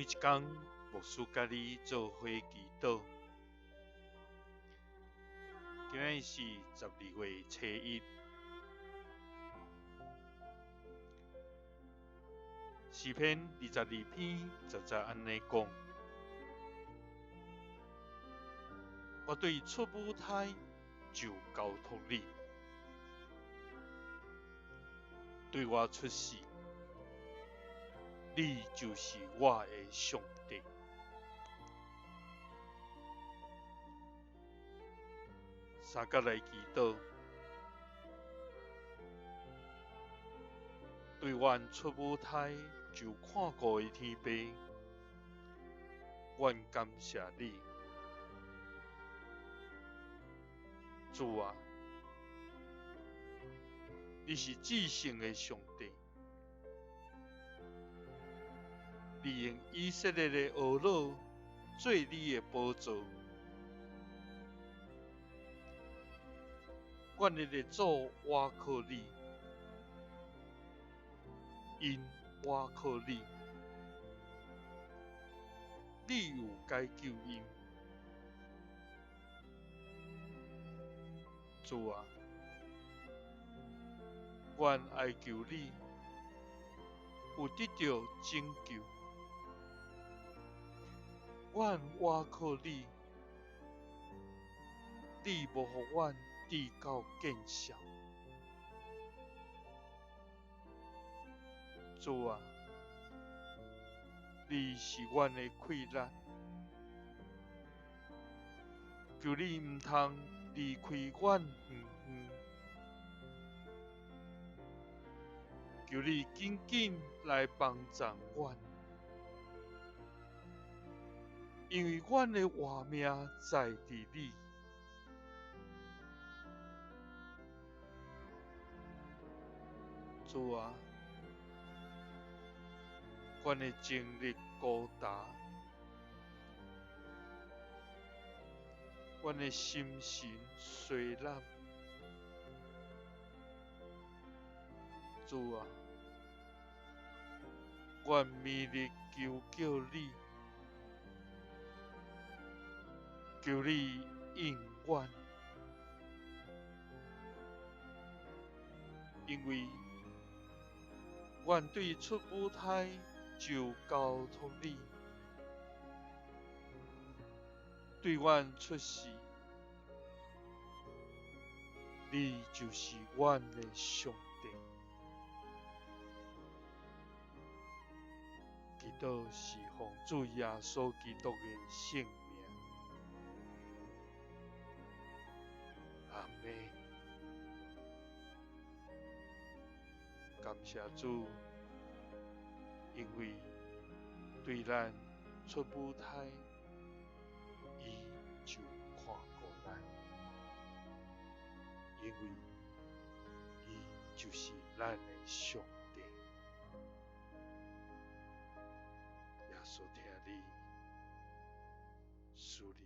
每一工，牧師佮你做伙祈禱。今仔日是12月初1，詩篇22篇10節按呢講：我對出母胎就交託你，對我出世，你就是我的上帝。三角來祈禱，對阮出母胎就看顧的天父，阮感謝你，主啊，你是至聖的上帝，你用以色列的俄老做你的寶座。阮的列祖倚靠你，𪜶倚靠你，你有解救𪜶。主啊，阮哀求你，有得著拯救。阮倚靠你，你無予阮至到見笑。主啊，你是阮的氣力，求你毋通離開阮遠遠，求你緊緊來幫助阮，因為阮的活命在佇你。主啊，阮的精力孤單，阮的心神衰懶。主啊，阮暝日求叫你，求你應阮，因為阮對出母胎就交託你，對阮出世，你就是阮的上帝。祈禱是奉主耶穌基督的聖名，阿們。感謝主，因為對咱出母胎，伊就看顧咱，因為伊就是咱的上帝。耶穌疼你，賜你。